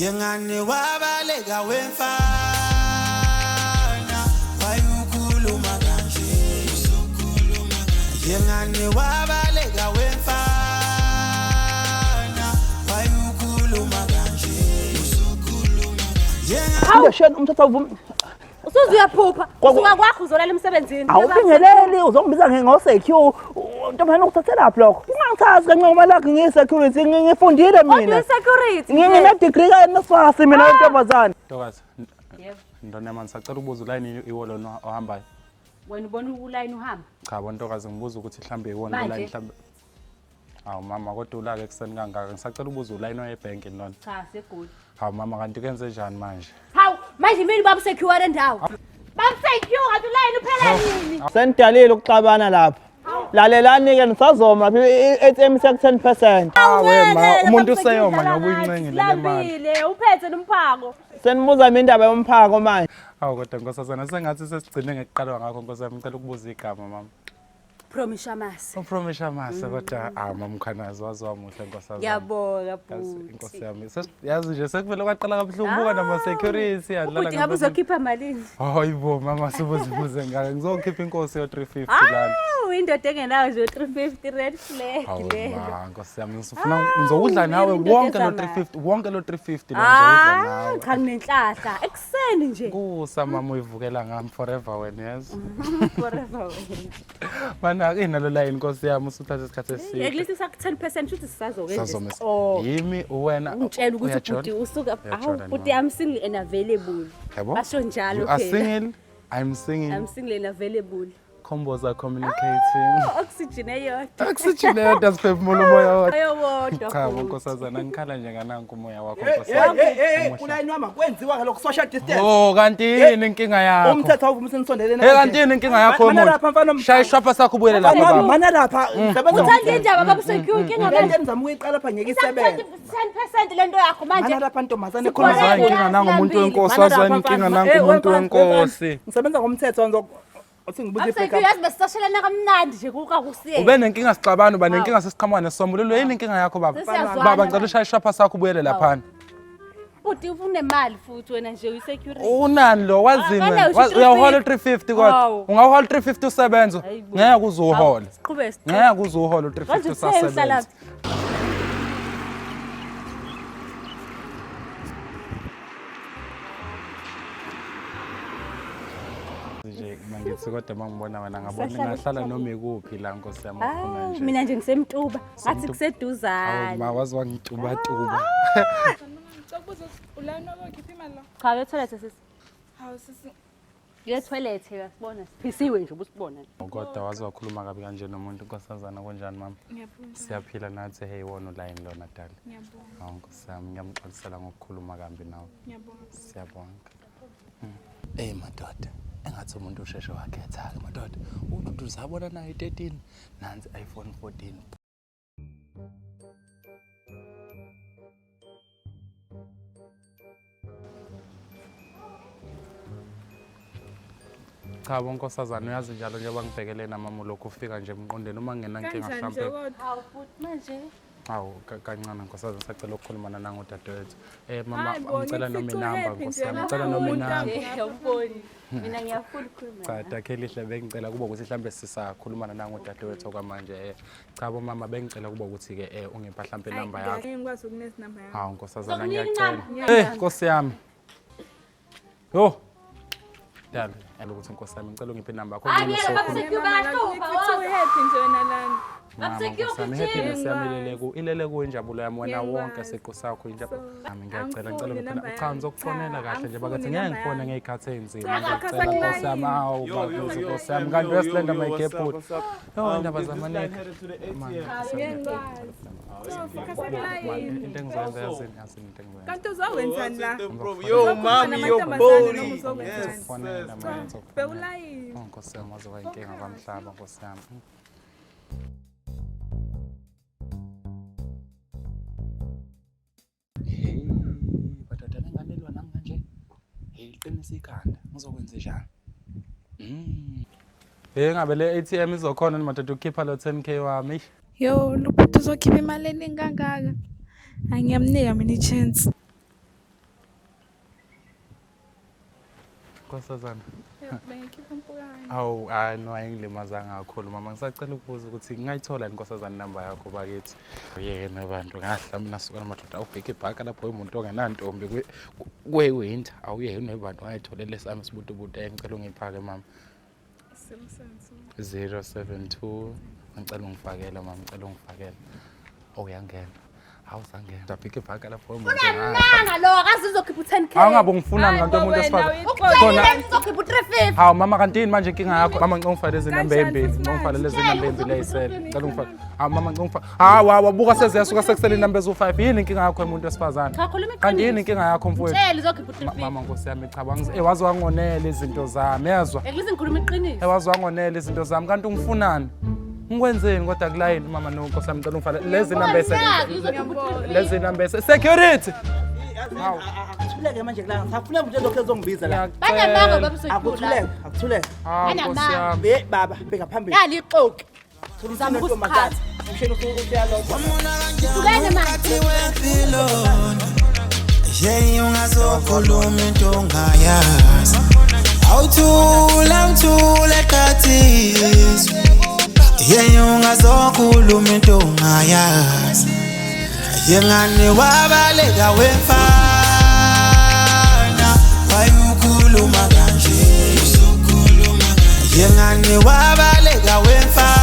Yengane wabaleka wemfana wayukhuluma kanje Yengane wabaleka wemfana wayukhuluma kanje Yengane Sheni umthatha uvuma Usuze uyaphupha. Usuka kwakho uzolala emsebenzini. Awuphingeleli uzongibiza nge-secure. Ntombazane ukuthathelaphi lokho? Ungangithathi kancane uma lakho ngiyi-security ngifundile Kodwa mina. i-security. Ngine-degree ka-NSFAS mina ntombazane. Ntokazi. Yebo. Ntwana yami ngisacela ukubuza ulayini iwo lona ohambayo. Wena ubona ulayini uhamba. Cha bo ntokazi ngibuza ukuthi mhlambe iwona Manje? ulayini mhlambe. Hawu mama kodwa ulaka ekuseni kangaka ngisacela ukubuza ulayini oyebhenki lona. Cha segoli. Hawu mama kanti kenze njani manje? Hawu manje mina baba secure le ndawo. Baba secure kanti ulayini uphela nini? Senidalile ukuxabana lapha. Lalelani-ke nisazoma lapha i-ATM seku-10 percent. Ah, we ma, Ngeke, umuntu baba secure useyoma udlala ngoba uyincengile ngathi, le mali. Silambile, uphethe nomphako. Senibuza mina indaba yomphako manje. Hawu kodwa nkosazana sengathi sesigcine ngekuqalwa ngakho nkosi yami ngicela ukubuza igama mama. Promishamasi. Upromisha mase kodwa ah mama Mkhwanazi waze wamuhle nkosazana. Ngiyabonga Yazi bhuti. inkosi yami. Yazi nje sekuvele kwaqala kabuhlungu buka nama security yadlala. Ubhuti ngabe uzokhipha malini? Hayibo mama sibuzibuze ngake ngizokhipha inkosi yo 350 lana. Hawu indoda engenayo nje 350 red flag Hawu lelo. ma nkosi yami ngifuna ngizokudla nawe indoda wonke lo ezamayo. 350 wonke lo 350 lo ngizokudla Ah, nawe. cha nginenhlahla ekuseni nje. Kusa mama uyivukela ngami forever wena yazi. Forever wena. Mana inalo line nkosi yami usuthatha isikhathi At eside. least isaku 10% shuthi sisazoke nje. Sazomisa. Oh. Yimi uwena. Ungitshela ukuthi uyajola? bhuti usuka awu Uyajola bhuti noma? I'm single and available. Yabo? Basho njalo You are phela. single, I'm single. I'm single and available. Combos are communicating. Oh, oxygen eyodwa. Oxygen eyodwa siphefumula umoya wodwa. Eyodwa. Cha bhuti. nkosazana ngikhala nje ngananku umoya wakho nkosazana. Ulayini wami akwenziwa ngalokhu social distance. Oh kanti yini inkinga yakho? Umthetho awuvuma senisondelene. Hey kanti yini inkinga yakho Mana lapha mfana. muntu? Shaya ishwapha sakho ubuyele lapha Mama, baba. mana lapha. Ngisebenza Uthanda indaba baba secure inkinga Lento manje. enizama ukuyiqala lapha ngeke isebenze. 10% lento yakho manje. Mana lapha ntombazane Sikhona Wazwa inkinga nangu umuntu wenkosi, Mana wazwa lapha, inkinga mfana. nangu Eh, umuntu wemfana, wemfana. wenkosi. Ngisebenza ngomthetho ngizo uthi ngibuze Baba i-backup. secure yazi besisashelana kamnandi nje kukakusiye. Ube nenkinga sixabana uba nenkinga sesiqhamuka nesisombululo yini inkinga yakho baba? Sesiyazwana Baba ngicela manje. ushaye ishwapha sakho ubuyele laphana. Bhuti unemali futhi wena nje uyi-security. Unani lo wazini Ah, wena? kana usho Uyawuhola 350. u350 kodwa. Hawu. Ungawuhola u350 usebenza. Hayibo. Ngeke uze uhole. Siqhubeke siqhubeke. Ngeke uze uhole u350 Manje uthe usasebenza. uhlalaphi? Nje mangithi kodwa mangibona wena ngabona ngingahlala noma ikuphi la nkosi yami ufuna Hawu nje. mina nje ngisemtuba. Ngathi Awu kuseduzane. ma wazi wangitubatuba. Ngicela ukubuza ukuthi ulayini wakho ukhipha imali la? Cha ke toilet sisi. Hawu sisi, Ye toilet uyasibona. Siphisiwe nje ubusibona. Kodwa wazi wakhuluma kabi kanje nomuntu nkosazana kunjani mama? ngiyabonga. Siyaphila nathi hey wona ulayini lona dali. Ngiyabonga. Hawu nkosi yami ngiyamxolisela ngokukhuluma kambi nawe. Ngiyabonga. Siyabonga. Ey madoda, engathi umuntu usheshe wakhetha-ke madoda. Ududu zabona nayo i-13, nansi iPhone 14. Cha bo nkosazana uyazi njalo njengoba ngibhekele namama lokhu ufika nje emqondweni uma ngingenankinga Kanjani nje mhlampe kodwa? Hawu futhi manje. Hawu kancane nkosazana sacela ukukhuluma nangu dadewethu. Eh mama Hayi bo, ngicela noma ngifice inamba u-happy nkosi nje yami, lapha ngicela noma umuntu inamba. Awuboni. Mina ngiyafuna ukukhuluma. Cha dakhe lihle bengicela kuba ukuthi mhlambe sisakhuluma nangu dadewethu okwamanje eh cha bo mama bengicela kuba ukuthi ke eh ungipha mhlambe inamba yakho. Ngeke ngikwazi ukunikeza inamba yakho. Hawu nkosazana Ngizokunika ngiyacela. inamba. Eh nkosi yami. Yo. Dala, elo ukuthi nkosi yami ngicela ungiphe inamba yakho. Hayi ngcono ngeke baba sokhuluma. secure bayahlupha. Ngifice u-happy nje wena lana. Mama, Secure nkosi yami, gijima. happiness yami ilele ku ilele kuwe injabulo yami wena Ngiyakwazi. wonke siqu sakho injabulo. So, Yami ngiyacela ngicela angifuni ungiphe inamba cha yami. ngizokufonela Cha, kahle nje bakathi angifuni ngeke inamba ngifone yami. ngey'khathi ey'nzima Cha, ngiyacela cha, nkosi yami awu Yo, yo, bakithi yo, nkosi yami fam, kanti yo, yo, Westlander yo, my what's up, keput. what's up? Yo indaba Is this line zamanika. headed to the ATM? Ngeke ngikwazi. No, focus akulayini. Into engizoyenza yazini yazini into engizoyenza. Kanti uzokwenzani la? What's the problem? Yo, Uzokhuluma mami, yo, namantombazane body. noma uzokwenzani? Yes, Ngizokufonela sis. manje Cha, ngizokufonela. bewulayini. Oh nkosi yami waze wayinkinga kwamhlaba nkosi yami. Hey, madoda nenganelwa nami kanje. Hey, liqinisa ikhanda. Ngizokwenza njani? Mm. Hey, ngabe le ATM izokhona ni madoda ukukhipha lo 10k wami. Eish. Yo, lo bhuti uzokhipha imali eningi kangaka. Angiyamnika mina i-chance. Nkosazana. Bengikhipha impukane. Awu, hayi no, ayingilimazanga kakhulu mama. Ngisacela ukubuza ukuthi ngingayithola yini nkosazana inamba yakho bakithi. Yena abantu ngahla mina suka madoda awubheke ibhaka lapho umuntu ongenantombi kwe-winter. Awuyena abantu ngayitholela esami isibutubutu engicela ungiphake mama. 072. 072 ngicela ungifakele mama, ngicela ungifakele. Oh, uyangena. Hawu sangena. Ndabheka ibhaka lapho umuntu. Unamanga lo akazi uzokhipha u-10K. Hawu ngabe ungifunani kanti umuntu wesifazane? Khona Ukutshelile uzokhipha u-350. Hawu mama kanti yini manje inkinga yakho? Mama ngicela ungifakele lezi namba Kanjani ey'mbili. futhi Ngicela ungifakele lezi manje? namba ey'mbili ey'sele. Ngicela ungifakele. Hawu mama ngicela ungifakele. Hawu hawu buka seziyasuka sekusele inamba eziwu-5. Yini inkinga yakho umuntu wesifazane? Cha, khuluma Kanti yini iqiniso. inkinga yakho mfowethu? Mtshele uzokhipha u-350. Mama nkosi yami cha waze wangonela izinto zami yezwa. Ekulise ngikhuluma iqiniso. Waze wangonela izinto zami kanti ungifunani? Ngikwenzeni kodwa kulayini mama no nkosi yami ngicela ungifakele lezi namba Unamanga, ey'sele. uzokhipha u-350. Lezi namba ey'sele. Security. Akuthuleke manje kulana. Ngisafuna umuntu elokhu ezongibiza la. Banamanga baba Secure. Akuthuleke, akuthuleke. Hawu nkosi Banamanga. yami. Be baba, bheka phambili. Yali ixoki. Thula Zama umshini umshini usuyalokho. Wamona kanjani Hlukene manje. umkhathi wempilo yeyi ungazokhuluma into ongayazi awuthule awuthule qathiswa yeyi ungazokhuluma into ongayazi yengane wabaleka wemfana wayukhuluma kanje yengane wabaleka wemfana.